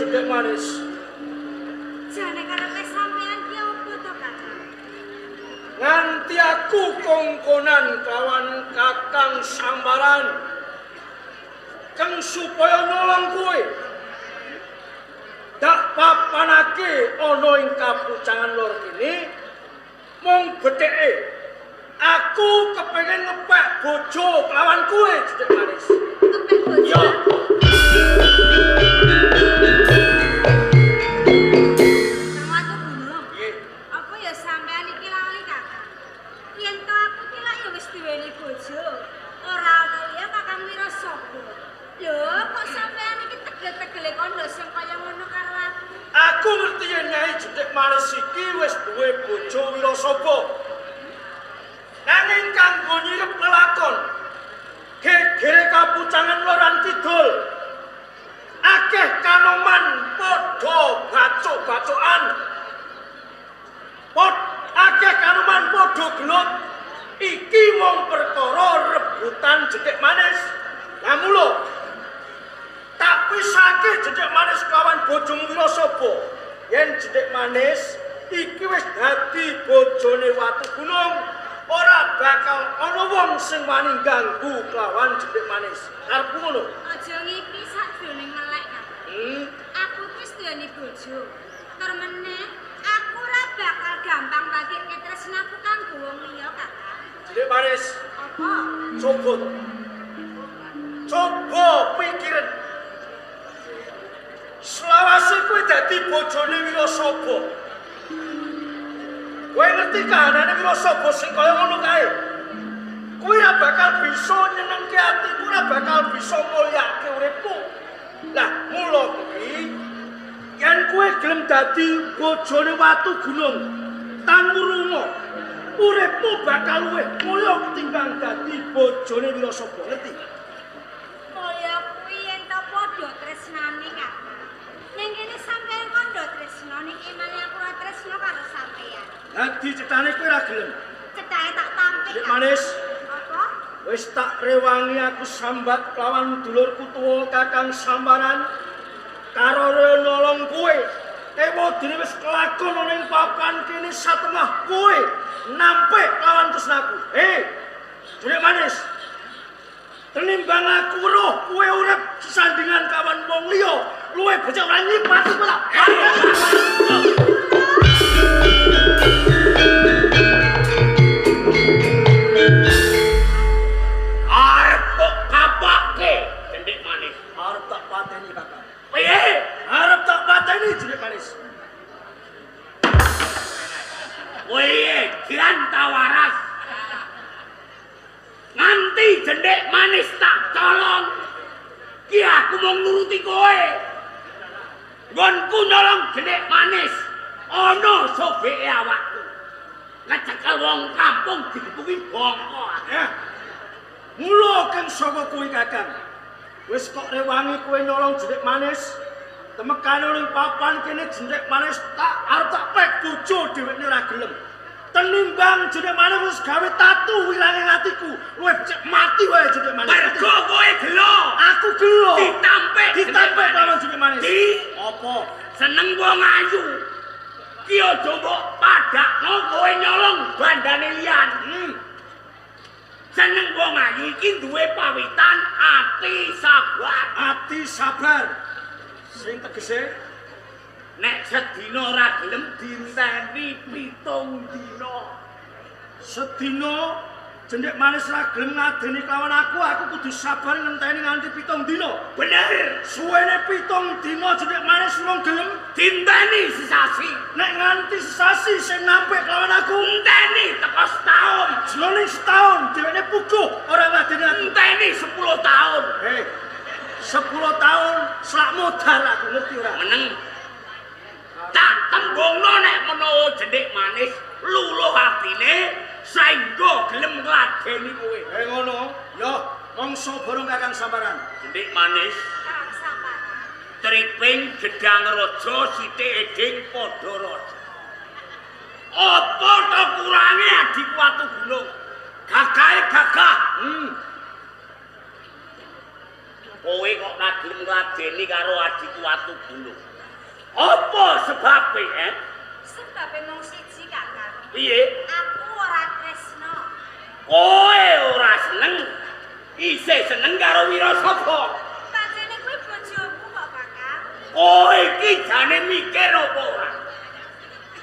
Jendhek Manis. Jane karepe sampean ki opo to, Kakang? Nganti aku kongkonan kawan Kakang Sambaran keng supaya nolong kowe. Dak papanake ana ing kapucangan lor kene mung betheke aku kepengin ngepek bojo kelawan kowe, Jendhek Manis. Kepek bojo? Yo. Kang Watu Gunung. Piye? Apa ya sampean iki lali, Kakang? Yen to aku ki lak ya wis duweni bojo. Ora ana liya Kakang Wirasaba. Lho, kok sampean iki tegel-tegele kondo sing kaya ngono karo aku? Aku ngerti yen Nyai Jendhek Manis iki wis duwe bojo Wirasaba. Nanging kanggo nyirep lelakon gegere kapucangan loran kidul, akeh kanoman padha bacok-bacokan. Akeh kanoman padha gelut. Iki mung perkara rebutan Jendhek Manis. Lah mula tak pisahke Jendhek Manis kelawan bojomu Wirasaba. Yen Jendhek Manis iki wis dadi bojone Watu Gunung, ora bakal ana wong sing wani ganggu kelawan Jendhek Manis. Karepku ngono. Aja ngipi sakjroning melek, Kakang. Aku wis duweni bojo. Tur meneh, aku ora bakal gampang bagikke tresnaku kanggo wong liya, Kakang. Jendhek Manis, Apa? coba to. Coba pikiren. Selawase kowe dadi bojone Wirasaba. Kowe ngerti kahanane Wirasaba sing kaya ngono kae. Kowe ora bakal bisa nyenengke atiku, ora bakal bisa mulyake uripmu. Lah, mula kuwi yen kowe gelem dadi bojone Watu Gunung, tanurunga, uripmu bakal luwih mulya ketimbang dadi bojone Wirasaba, ngerti? Mulya kuwi yen to padha tresnane, Kakang. Ning kene sampeyan kandha tresna, ning emane aku ora tresna karo sampeyan. Dadi cetane kowe ora gelem. Cethae tak tampik. Jendhek Manis, Apa? wis tak rewangi aku sambat kelawan dulurku tuwa Kakang Sambaran karo nolong kowe. Ewadene wis kelakon ana ing papan kene satemah kowe nampik lawan tresnaku. Hei, Jendhek Manis. Tenimbang aku weruh kowe urip sesandingan kawan wong liya, luwih becik ora nyipati kowe tak. Arep kok kapake Jendhek Manis. Arep tak pateni, Kakang. Piye? Arep tak pateni, Jendhek Manis. Kowe edan ta waras. Nganti Jendhek Manis tak colong. Ki aku mung nuruti kowe. Nggonku nyolong Jendhek Manis ana sobeke awakku. Kecekel wong kampung digepuki bongko. Ya. Mula keng saka kuwi, Kakang. Wis kok rewangi kowe nyolong Jendhek Manis. Temekane ning papan kene Jendhek Manis tak arep tak pek bojo dhewekne ora gelem. Tenimbang Jendhek Manis wis gawe tatu wirange atiku, luwih becik mati wae Jendhek Manis. Mergo kowe gelo. Aku gelo. Ditampik. Ditampik lawan Jendhek Manis. Di apa? Seneng wong ayu. Ki aja mbok padakno kowe nyolong bandane liyan. Seneng wong ayu iki duwe pawitan ati sabar. Ati sabar. Sing tegese nek sedina ora gelem dinteni 7 dina. Sedina Jendhek Manis ora gelem ngadeni kelawan aku, aku kudu sabar ngenteni nganti 7 dina. Bener. Suwene 7 dina Jendhek Manis urung gelem dinteni sesasi. Nek nganti sesasi sing nampik kelawan aku, enteni teko setahun. Jroning setahun dheweke puguh ora ngadeni aku. Enteni 10 tahun. Hei, 10 tahun selak modar aku, ngerti ora? Meneng. Tak tembungno nek menawa Jendhek Manis luluh atine saengga gelem ngladeni kowe. Ngono. Yo, mongso bareng Kakang Sambaran. Jendhek Manis. Kakang Sambaran. Triping gedang raja sithik eding padha raja. Apa to kurange adikku Watu Gunung? Gagahe gagah. Kowe kok ora gelem ngladeni karo adikku Watu Gunung. Apa sebabe, eh? Sebabe mung siji, Kakang. Piye? Aku ora tresno. Kowe ora seneng. Isih seneng karo Wirasaba. Pancene kuwi bojoku kok, Kakang. Kowe iki jane mikir apa ora?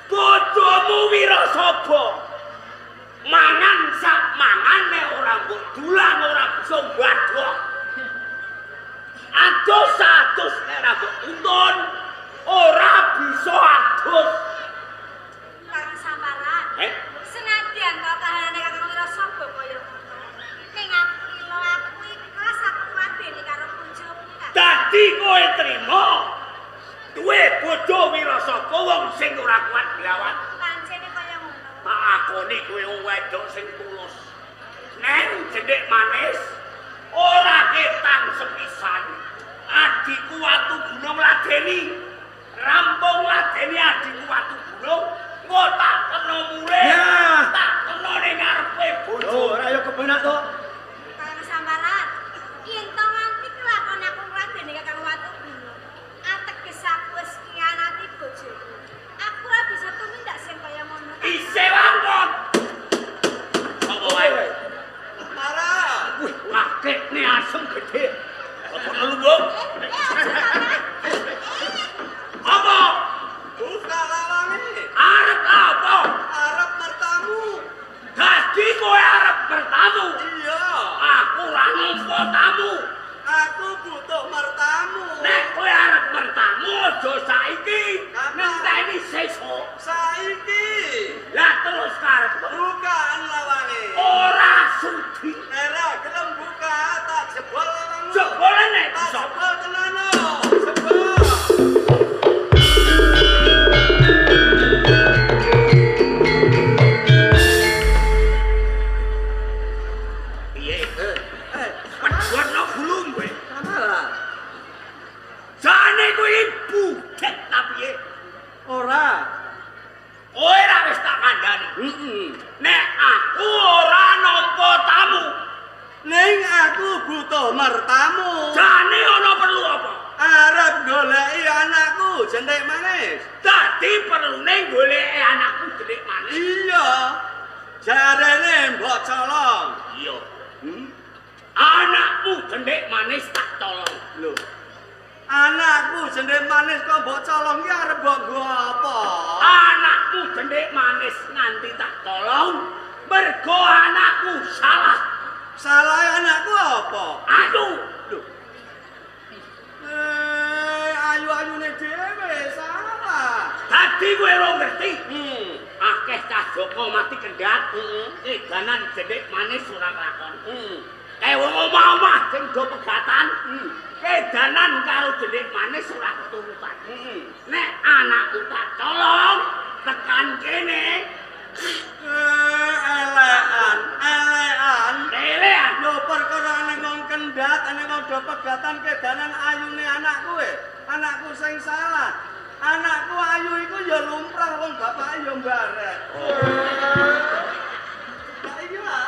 Bojomu Wirasaba mangan sak mangane ora mbok dulang ora bisa mbadhok. Adus adus nek ora mbok tuntun ora bisa adus. Kang Samparan. Eh? Senadyan to kahanane Kakang Wirasaba kaya ngono. Ning aku lilo aku ikhlas aku ngladeni karo bojoku, Kakang. Dadi kowe trima duwe bojo Wirasaba wong sing ora kuat glawan. Pancene kaya ngono. Tak akoni kowe wong wedok sing tulus. Neng jendhek manis ora ketang sepisan. Adhiku Watu Gunung ladeni. Rampung ladeni adhiku Watu Gunung, engko tak kena mulih. Tak kena ning ngarepe bojo. Lho, ora ya kepenak to. Kang Samparan, yen to nganti kelakon aku ngladeni Kakang Watu Gunung, ateges aku wis ngianati bojoku. Aku ora bisa tumindak sing kaya ngono. Isih wangkon. Apa wae? Marah. Wih, wakekne asem gedhe. Apa ngelungguh? Aja Kakang. Apa? Buka lawange. Arep apa? Arep mertamu. Dadi kowe arep bertamu. Iya. Aku ora nampa tamu. Aku butuh mertamu. Nek kowe arep bertamu aja saiki. Kapan? Ngenteni sesuk. Saiki. Lah terus karepmu Bukaan lawange. ora sudi. Ora gelem buka, tak jebol lawangmu. Jebol nek Tak bisa. jebol tenan. Jebol. Piye? Eh, Pedhotno gulung kowe. Kamala. Jane kowe budhek ta piye? Ora. Kowe ra wis tak kandhani. Heeh. Nek aku ora nampa tamu, Ning aku butuh mertamu. jane ana perlu apa? Arep goleki anakku jendhek manis. Dadi perlune goleki anakku jendhek manis. Iya. Jarene mbok colong. Iya. Hmm? Anakmu jendhek manis tak colong. Lho. Anakku jendhek manis kok mbok colong ki arep mbok nggo apa? Anakmu jendhek manis nganti tak colong, mergo anakku salah. Salah anakku apa? Aku Lho. Eh, ayu-ayune dhewe salah. dadi kowe ora ngerti. Hmm. Akeh cah Joko mati kendhat. Heeh. Edanan jendhek manis ora kelakon. Hmm. Kae wong omah-omah sing do pegatan, Hmm. kedanan karo jendhek manis ora keturutan. Hmm. Nek anakku tak colong tekan kene, Eh, elekan, elekan. lelean. Lho perkara ning wong kendhat, ning wong do pegatan kedanan ayune anakku e. Anakku sing salah. Anakku ayu iku ya lumrah wong bapake ya mbarek. Lah iya.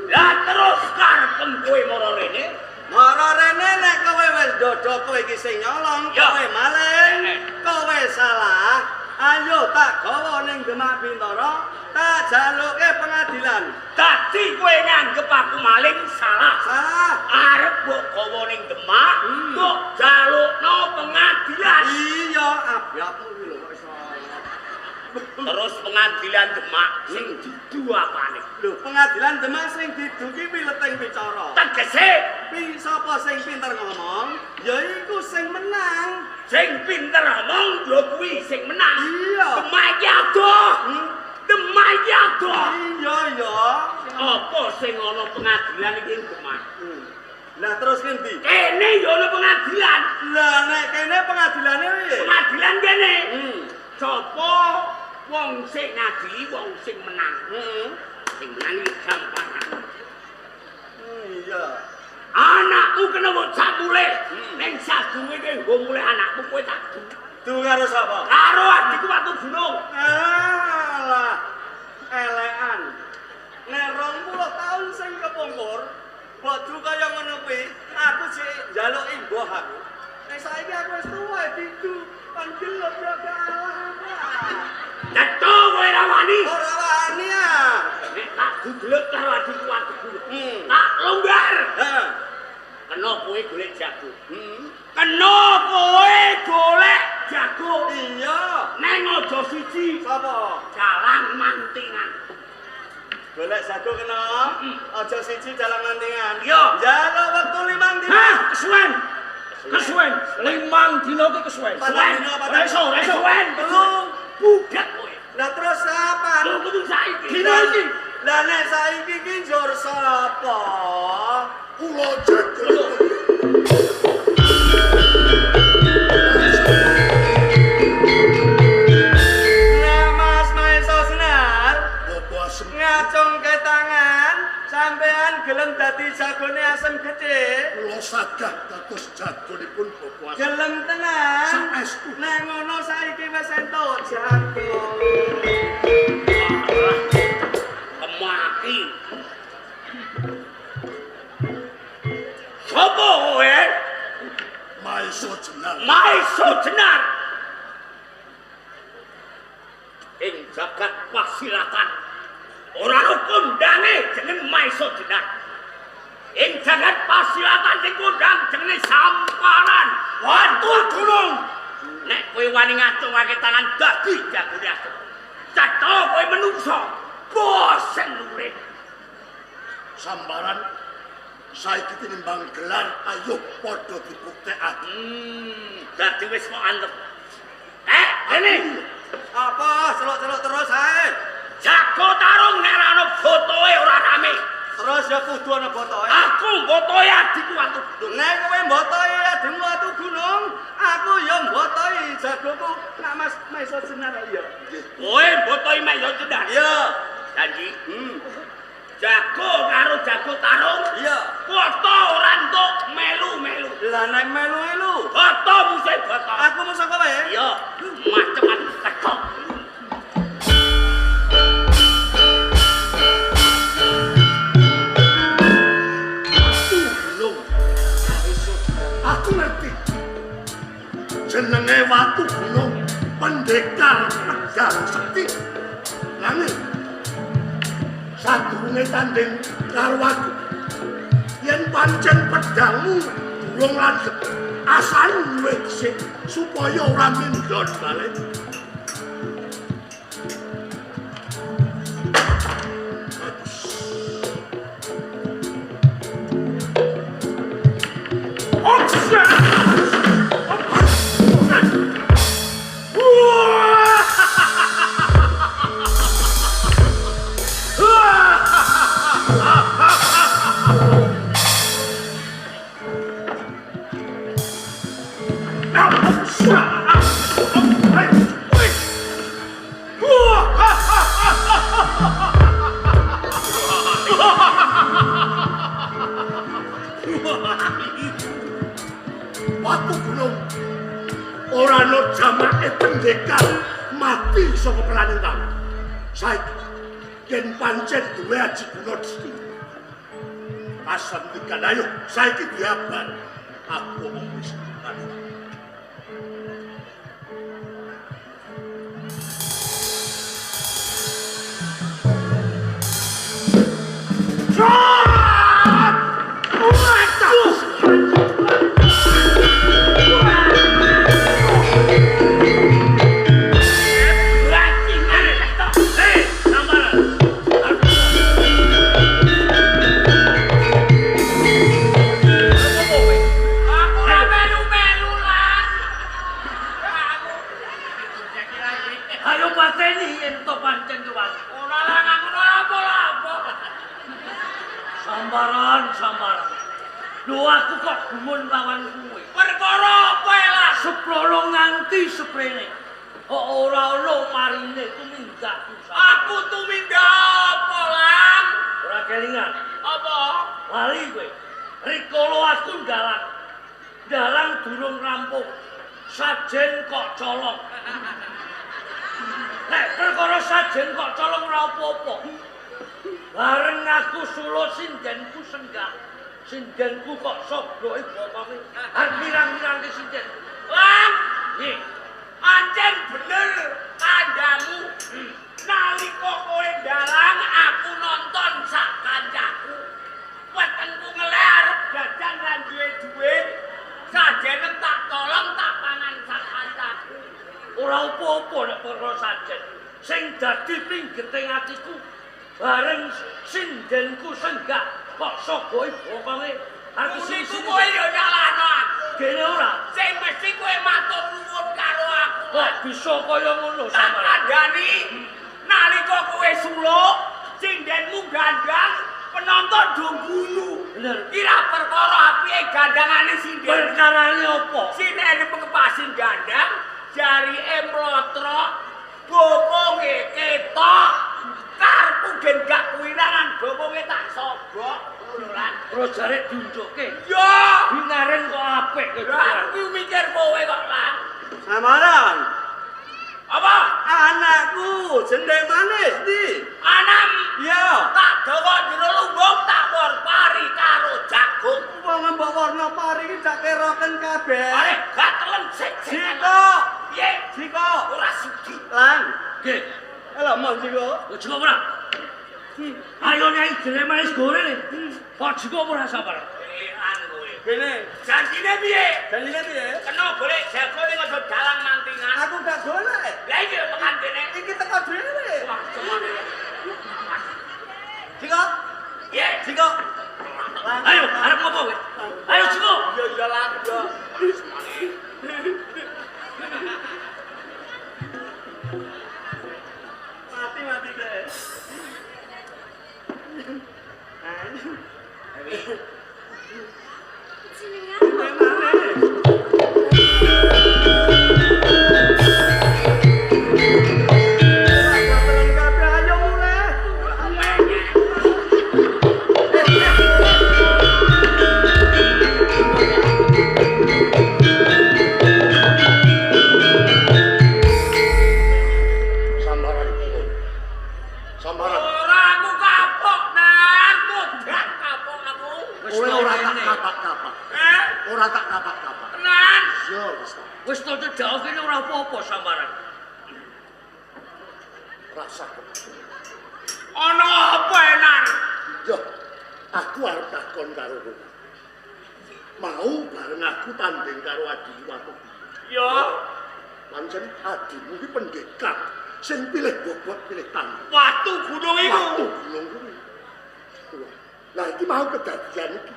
Lah terus karepem kowe mara rene? Mara rene nek kowe wis dodo kowe iki sing nyolong, Ya. kowe maling, Eh. kowe salah. Ayo tak gawa ning Demak Bintara, tak jaluke pengadilan. Dadi kowe nganggep aku maling salah. Salah. Arep mbok gawa ning Demak, mbok jalukno pengadilan. Iya, abyapmu kuwi lho kok iso. Terus pengadilan Demak sing dudu apane? Lho, pengadilan Demak sing diduki wileting wicara. Tegese Pi sapa sing pinter ngomong, ya iku sing menang. sing pinter ngomong ya kuwi sing menang. Iya. Demak iki adoh. Hmm? Demak iki adoh. Iya ya. Apa sing ana pengadilan iki ing Demak? Hmm. Lah terus ngendi? Kene ya ana pengadilan. Lah nek kene pengadilane piye? Pengadilan kene. Hmm. Sapa wong sing ngadili wong sing menang. Heeh. Sing menang iki gampang. Iya. Anakmu kena mbok jak mulih. Hmm. Ning sadurunge kowe nggo mulih anakmu kowe tak du. Du karo sapa? Karo adikku Watu Gunung. Alah. Elekan. Nek 20 taun sing kepungkur, mbok du kaya ngono kuwi, aku sik njaluk imbuh aku. Nek saiki aku wis tuwa adiku. Kon gelut ya kalah. Cetha kowe ora wani. Ora wani ah. Nek tak gelut karo adikku adikku. Tak longgar. Heeh. Kena kowe golek jago. Kena kowe golek jago. Iya. Neng aja siji. Sapa? Jalang mantingan. Golek jago kena. Aja siji jalang mantingan. Iya. Njaluk wektu 5 dina. Hah, kesuwen. Kesuwen. 5 dina ki kesuwen. Ora iso, ora iso. Kesuwen. Telu. Budak kowe. Lah terus kapan? Lho kudu saiki. Dina iki. Lah nek saiki ki njur sapa? Kula jago. Lah Mas Maesa Senar Bapak Asem ngacungke tangan sampean gelem dadi jagone Asem Gedhe. Kula sagah dados jagonipun Bapak Asem. Gelem tenan. Saestu. Nek ngono saiki wis entuk jago. Kemaki. Sopo kowe? Maesa Jenar. Maesa Jenar. Ing jagat pasilatan ora ana kondange jeneng Maesa Jenar. Ing jagat pasilatan sing kondang jenenge Samparan. Watu Gunung. Nek kowe wani ngacungake tangan dadi jagone Asem. Cetha kowe menungso, bosen urip. Sambaran saiki tinimbang gelar ayo padha dibuktekake. Dadi wis kok antep. Kene. Apa celuk-celuk terus ae? Jago tarung nek ora ana botohe ora rame. Terus ya kudu ana botohe. Aku botohe adikku Watu Gunung. Nek kowe mbotohi adikmu Watu Gunung, aku ya mbotohi jagoku nak Mas Maesa Jenar ya. Kowe mbotohi Maesa Jenar? Iya. Janji. Jago karo jago tarung. Iya. Boto ora entuk melu-melu. Lah nek melu-melu, boto musuhe boto. Aku musuh kowe? Iya. Macem-macem tekok. Watu Gunung. Aku ngerti. Jenenge Watu Gunung, pendekar pedang sekti. Nanging sadurunge tanding karo aku, yen pancen pedangmu durung landhep, asal luwih dhisik supaya ora mindon balik. Watu Gunung ora ana jamake pendekar mati saka peraning tangan. Saiki yen pancen duwe aji guna dhisik. Asem tigan ayo saiki diabar. Aku omong wis. Ayo pateni yen to pancen tuwan. Ora lah aku apa-apa. Sambaran, sambaran. Lho aku kok gumun lawan kowe. Perkara apa lah? Seprono nganti seprene. Kok ora ono marine tumindakku. Aku tumindak apa, Lang? Ora kelingan. Apa? Lali kowe. Rikala aku ndalang. Ndalang durung rampung. Sajen kok colong. Nek perkara sajen kok colong ora apa-apa. Bareng aku sulo sindenku senggah. Sindenku kok sobroke bokonge. Arep mirang-mirangke sindenku. Lang, Sing dadi pinggeting atiku bareng sindenku senggak kok sogoki bokonge arep Niku sisi kowe yo nyalahno aku. Gene ora. Sing mesti kowe matur nuwun karo aku. Kok bisa kaya ngono Tak sampeyan? kandhani nalika kowe suluk, sindenmu gandang, penonton do guyu. Bener. Kira perkara apike gandangane sinden. Perkarane apa? Sinden pengepasin gandang, jarike mlotrok, bokonge ketok. Karepku gen gak kuwirangan bokonge tak sogok. Ngono lan. Terus jarik diunjukke. Yo, Binaren kok apik kowe. lha aku mikir kowe kok lan. Samaran. Apa? Anakku jendek manis ndi? Anam Iya. tak dawa jero lumbung tak wor pari karo jagung. Wong mbok warna pari iki dak keroken kabeh. Arek gatelen sik. Jiko, Piye? Jiko. Ora sudi. Lang. Nggih. Elok mau Jiko. Kok jiko ora? Ayo nyai jere manis goreng. Kok jiko ora sabar? Pilihan kowe. Kene. Janjine piye? Janjine piye? Kena golek jago ning aja dalang mantingan. Aku gak golek. Lah iki tekan kene. Iki teko dhewe. Wah, cemane. Jiko, Piye? Jiko. Lang. Ayo, arep ngopo kowe? Ayo jiko. Iya iya lan yo. Mati mati deh. Jenengan Jendek manis. Ora gatelan kabeh ayo mulih. Sambaran iki. Sambaran. Ora aku kapok nang mudan kapok aku. Kowe ora tak kapak-kapak. Eh, Ora tak kapak-kapak. tenan. Yo wis ta. Wis to cedhak kene ora apa-apa sambaran. Rasa. Ana apa enan? Yo, aku arep takon karo kowe. Mau bareng aku tanding karo adimu aku. Yo, Pancen adimu ki pendekar sing pilih bobot pilih tanding. watu gunung iku. Watu gunung kuwi. Wah, lah iki mau kedadian iki.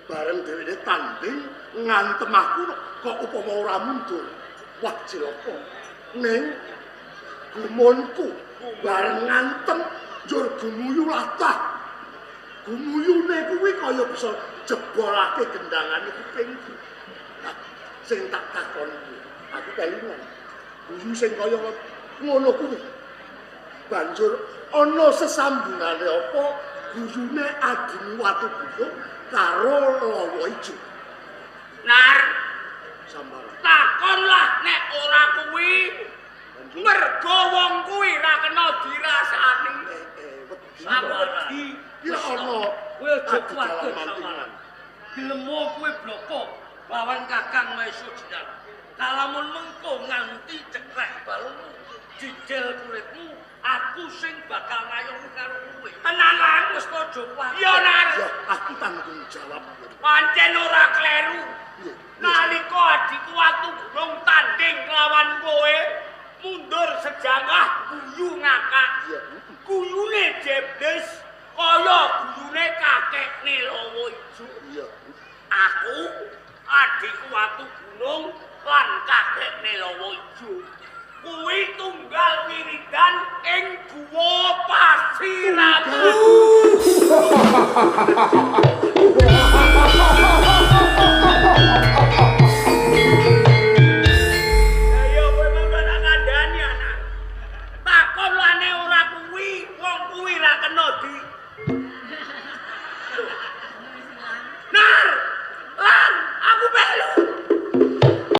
Bareng dheweke tanding ngantem aku kok upama ora mundur. Wah cilaka. Ning gumunku bareng ngantem njur gumuyu latah. Gumuyune kuwi kaya bisa jebolake gendangane kupingku. Lah sing tak takon kuwi, aku kelingan. Guyu sing kaya ngono kuwi. Banjur ana sesambungane apa guyune adimu watu gunung karo lawa ijo. Nar, Sambaran. takonlah nek ora kuwi mergo wong kuwi ra kena dirasani. Wedi. Aku wedi. Ki ana Kowe aja adi kuwatir dalang mantingan. sambaran. Gelemo kowe bloko lawan Kakang Mahesa Jenar. Kalamun mengko nganti cekrek balungmu, jijel kulitmu, aku sing bakal ngayomi karo kowe. Tenan lan. Wis to aja kuwatir. Iya nar, Ya, aku tanggung jawab. pancen ora kleru. Iya. Nalika adikku watu gunung tanding kelawan kowe, mundur sejangah guyu ngakak. Iya. Guyune jebles kaya guyune kakek Nilowo Ijo. Iya. Aku adikku watu gunung lan kakek Nilowo Ijo. Kuwi tunggal wiridan ing guwa Pasiramu.